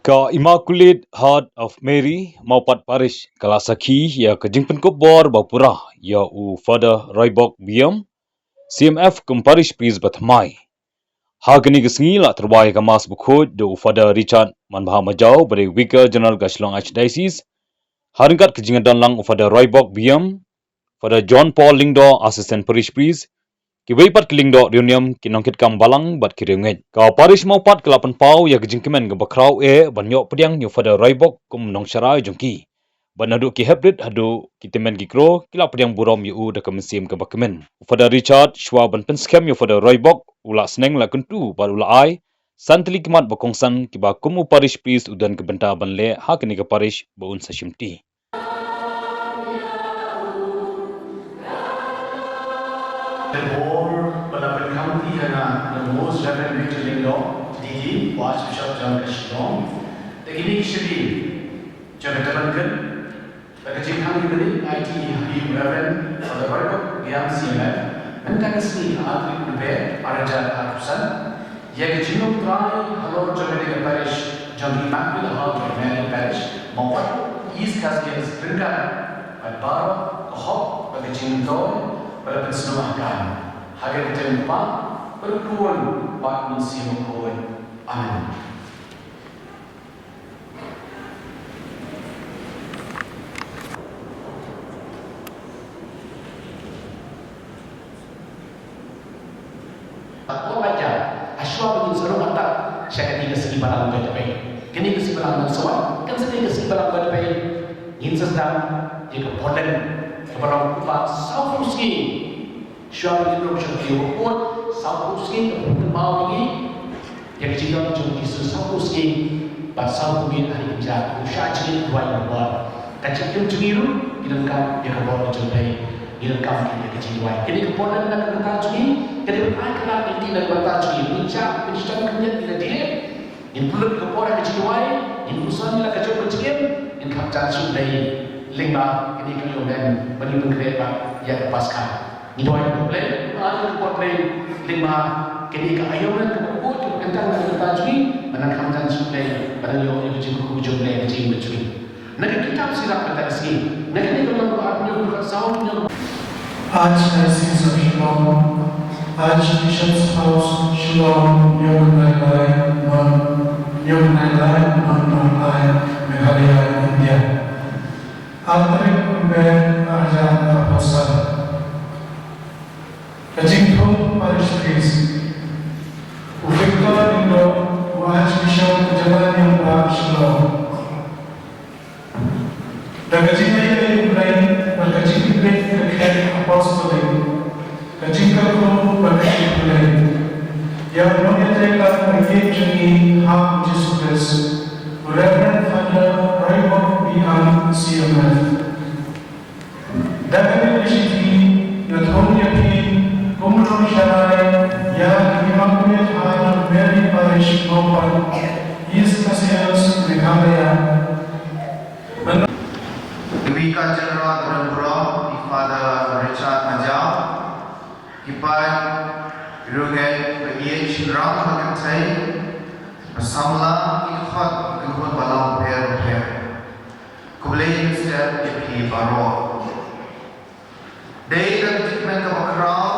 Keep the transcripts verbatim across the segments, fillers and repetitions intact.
Ka Immaculate Heart of Mary, Mawpat Parish, ka la sakhi ïa ka jingpynkup bor ba pura ïa u Father Roybok Biam, C M F kum Parish Priest ba thymmai. Ha kane ka sngi la tyrwa ïa ka Mass bakhuid da u Father Richard Manbha Majaw, ba dei Vicar General ka Shillong Archdiocese. Ha ryngkat ka jingdon lang u Father Roybok Biam, Father John Paul Lyngdoh, Assistant Parish Priest, kiwei pat ki lyngdoh riewniam, ki nongkitkam balang bad ki riewngeit. Ka Parish Mawpat ka la pynpaw ïa ka jingkmen kaba khraw eh ban ïoh pdiang ïa u Father Roybok kum nongsharai jong ki. Bad naduh ki heprit haduh ki tymmen ki kro, ki la pdiang burom ïa u da ka mynsiem kaba kmen. U Father Richard, shuwa ban pynskhem ïa u Father Roybok, u la sneng la kyntu bad u la ai san tylli ki mat ba kongsan kiba kum u Parish Priest u don ka bynta ban leh ha kane ka parish ba un sa shimti. Te bor ba la pynkham ïa nga da u Most Reverend Richard Lyngdoh, D D, u Archbishop jong ka Shillong. Te kine ki shakri jong ka tabernacle, bad ka jingkhang kaba ïeit, ai ti ha i Reverend Father Roybok Biam, C M F, mynta ka sngi, ar tarik November, ar hajar arphew san, ïa ka jinglong trai halor jong kane ka parish jong Immaculate Heart of Mary Parish, Mawpat, East Khasi Hills, ryngkat bad baroh ka hok bad ka jingmyntoi ba la pynsngew ha ka, ha ka kyrteng u Kpa bad u Khun bad u Mynsiem Bakhuid. Amen. Ko raja, hashwa ba ngin sa rung attack sha kane ka sngi balang ba dei. Kane ka sngi balang ban sawat, kan sa kane ka sngi balang ba dei. Ngin sa sdang ïa ka Borland, kaba long kumba sawphew sngi. Shuwa ba ngin rung sha kane ka Borland, sawphew sngi, kaba kynmaw ïa ngi ïa ka jingdon jong u Jisu sawphew sngi bad sawphew miet ha kine ki kynja, u shah jingim duwai bor. Ka jingim jong ngi ruh ngi donkam ïa ka bor jong U Blei, ngi donkam ïa ka jingduwai. Kane ka bor na ka bynta jong ngi, ka dei ban ai kyrdan lynti na ka bynta jong ngi. Ngin shah, ngin shah khyndiat ïa lade, ngin pynlut ka bor ha ka jingduwai, ngin pynsan ïa la ka jong ka jingim, ngin kham jan sha U Blei lyngba kane ka aïom ba ngin pynkhreh bad ïa ka Paskha. Ngi duwai ïa U Blei, ai ïa ka bor Blei lyngba kane ka aïom kaba khuid kaba kyntang na ka bynta jong ngi, ban nang kham jan sha U Blei, ban nang ïoh ïa ka jingkyrkhu jong U Blei ha ka jingim jong ngi. Na ka kitab Sirah kata ka sngi, na kane ka lynnong ba arphew hynñiew, dkhot saw hynñiew. Archdiocese of Shillong, Archbishop's House, Shillong, New Kynrad Line, North, New Kynrad Line, North North Line, Meghalaya, India. Ar tarik November ar hajar arphew san. Ka jingthung Parish Priest. U Victor Lyngdoh, u Archbishop ka Jylla Niambah Shillong. Da ka jingaiei U Blei bad ka jingkitkhlieh ka khet apostolic, ka jingkyrkhu bad ka jingpule ïa u nongïatreilang ba ïeit jong ngi ha U Jisu Khrist, u Reverend Father Roybok B. Ang, C M F. Da kane ka shithi nga thung ïa phi kum u nongsharai ïa ka Immaculate Heart of Mary Parish, Mawpat, East Khasi Hills, Meghalaya. Vicar General ka don burom, i Father Richard Majaw, ki paid riewngeit ba ïeit, shynrang ba kynthei, ba samla, ki dkhot, ki khun balang bapher bapher. Khublei shibun ïa phi baroh. Dei da ka jingkmen kaba khraw,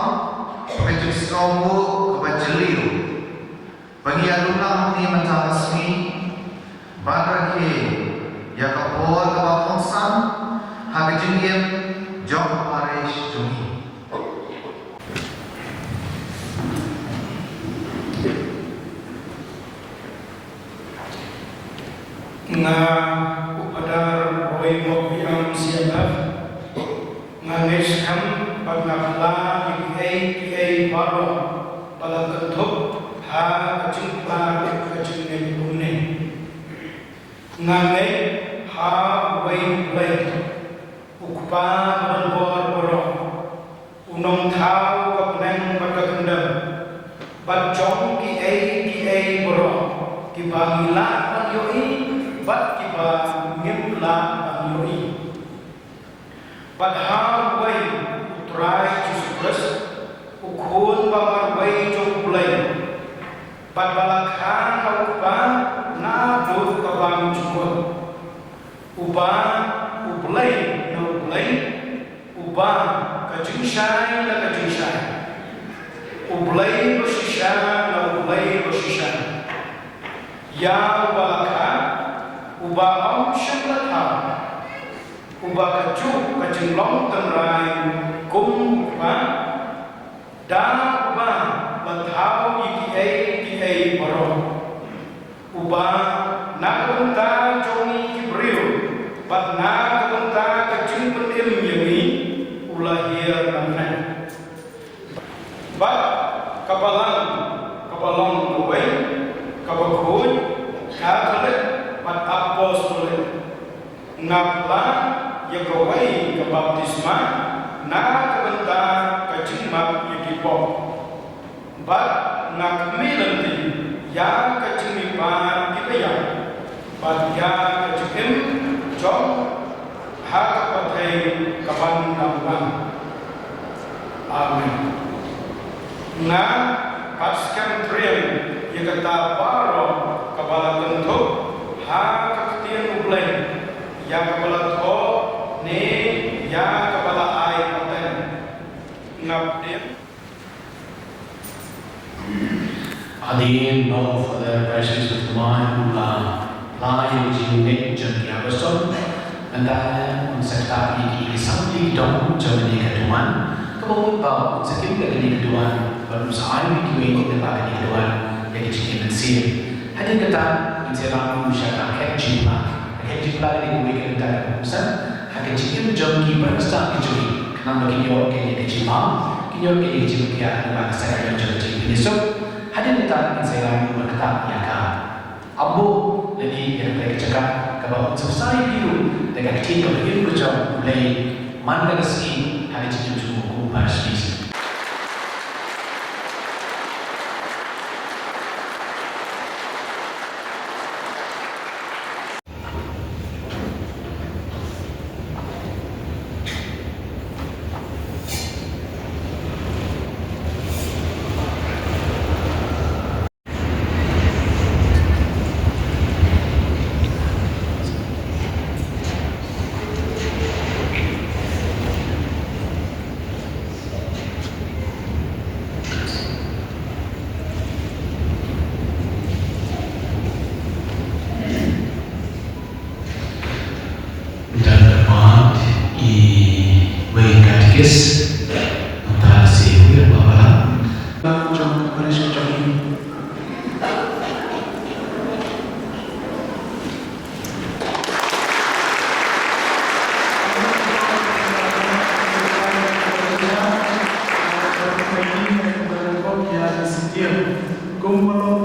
ka jingsngewnguh kaba jylliew, ba ngi ïa lum lang hangne mynta ka sngi ban rakhe ïa ka por kaba kongsan ha ka jingim jong ka parish jong ngi. Nga u Phadar Roy Mok Biang, C M F, nga ngeit skhem bad nga pla ïa kiei kiei baroh ba la kynthup ha ka jingpla ka jingngeit kumne. Nga ngeit ha uwei U Blei, U Kpa ba don bor baroh, U Nongthaw ka bneng bad ka kyndem, bad jong kiei kiei baroh, kiba ngi lah ban ïohi bad kiba ngim lah ban ïohi. Bad ha uwei U Trai Jisu Khrist, U Khun ba marwei jong U Blei, bad ba la kha ha U Kpa naduh ka Bam jukut. Uba, U Blei na u Blei, Uba ka jingshai na ka jingshai, U Blei bashisha na U Blei bashisha. Ïa uba la kha, uba ym shym la thaw, uba kajuh ka jinglong tynrai kum u Kpa, da uba la thaw ïa kiei kiei baroh. Uba na ka bynta jong ngi ki briew bad na ka bynta ka jingpynim ïa ngi u la hiar na pdeng. Bad ka Balang kaba long kawei, kaba khuid, Katholik bad Apostolik. Nga pla ïa kawei ka baptisma na ka bynta ka jingmap ïa ki pop. Bad nga khmih lynti ïa ka jingmihpat kiba ïap, bad ïa ka jingim jong ha ka pyrthei kaban dang wan. Amen. Nga pat skhem triang ïa kata baroh kaba la kynthup ha ka ktien U Blei, ïa kaba la thoh ne ïa kaba la ai pateng. Nga pdiang. Hadien ba u Father Precious Thymmai u la pla ïa ka jingngeit jong ki apostol, mynta un sa ktah ïa ki, ki samla ki dong jong kane ka duwan, kaba mut ba un sa kim ïa kane ka duwan bad un sa ai ïa kiwei ki na kane ka duwan ïa ka jingim mynsiem. Hadien kata ngin sa ïalam sha ka khet jingpla. Ka khet jingpla ka dei kawei ka bynta kaba kongsan ha ka jingim jong ki para Khristan ki jong ngi, khnang ba kin ïoh ïa ka jingmam, kin ïoh ïa ka jingpynkhiah lyngba ka sakramit jong ka jingpynsuk. Hadien kata ngin sa ïalam bad ktah ïa ka Ambuh lane ïa ka jaka kaba un sa pynshai phi ruh da ka ktien kaba im ka jong U Blei man la ka sngi ha ka jingim jong u kum u Pharisi. Nda kyrpad iwei i katikis, nangta sa iwei i balang jong ka parish jong ngi. Kumno